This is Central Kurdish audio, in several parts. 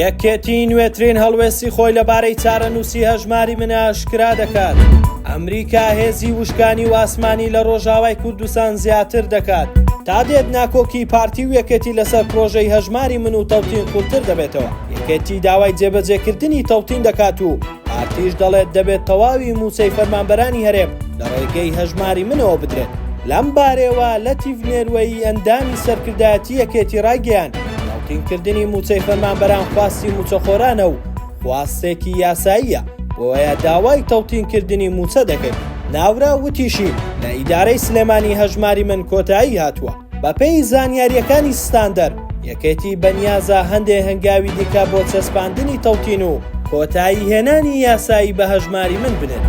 یەکێتی نوێترین هەڵوێستی خۆی لەبارەی چارەنووسی هەژماری من ئاشکرا دەکات. ئەمریکا هێزی وشکانی و ئاسمانی لە ڕۆژاوای کوردستان زیاتر دەکات. تا دێت ناکۆکی پارتی و یەکێتی لەسەر پرۆژەی هەژماری من و تەوتین قوڵتر دەبێتەوە. یەکێتی داوای جێبەجێکردنی تەوتین دەکات و پارتیش دەڵێت دەبێت تەواوی مووچەی فەرمانبەرانی هەرێم لە ڕێگەی هەژماری منەوە بدرێت. لەم بارەیەوە لەتیف نێروەیی ئەندامی سەرکردایەتی یەکێتی ڕایگەیاند، تەوتینکردنی مووچەی فەرمانبەران خواستی مووچەخۆرانە و خواستێکی یاساییە، بۆیە داوای تەوتینکردنی مووچە دەکەین. ناوبراو وتیشی، لە ئیدارەی سلێمانی هەژماری من کۆتایی هاتووە. بەپێی زانیارییەکانی ستاندەر، یەکێتی بەنیازە هەندێ هەنگاوی دیکە بۆ چەسپاندنی تەوتین و کۆتاییهێنانی یاسایی بە هەژماری من بنێت.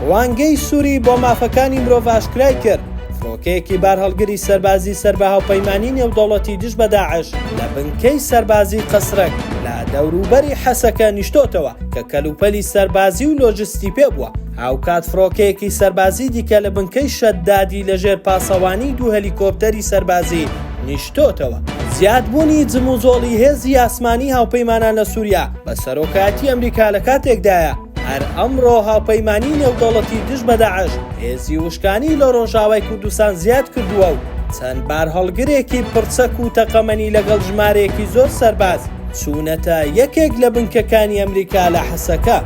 ڕوانگەی سوری بۆ مافەکانی مرۆڤ ئاشکرای کرد، فڕۆکەیەکی بارهەڵگری سەربازی سەر بە هاوپەیمانی نێودەوڵەتی دژ بە داعش لە بنکەی سەربازی قەسرەک لە دەوروبەری حەسەکە نیشتۆتەوە کە کەلوپەلی سەربازی و لۆجستی پێ بووە. هاوکات فڕۆکەیەکی سەربازی دیکە لە بنکەی شەدادی لەژێر پاسەوانی دوو هەلیکۆپتەری سەربازی نیشتۆتەوە. زیادبوونی جموجۆڵی هێزی ئاسمانی هاوپەیمانان لە سوریا بە سەرۆکایەتی ئەمریکا لە کاتێکدایە، هەر ئەمڕۆ هاوپەیمانی نێودەوڵەتی دژ بە داعش هێزی وشکانی لە ڕۆژاوای کوردستان زیاد کردووە و چەند بارهەڵگرێکی پڕچەک و تەقەمەنی لەگەڵ ژمارەیەکی زۆر سەرباز چوونەتە یەکێک لە بنکەکانی ئەمریکا لە حەسەکە.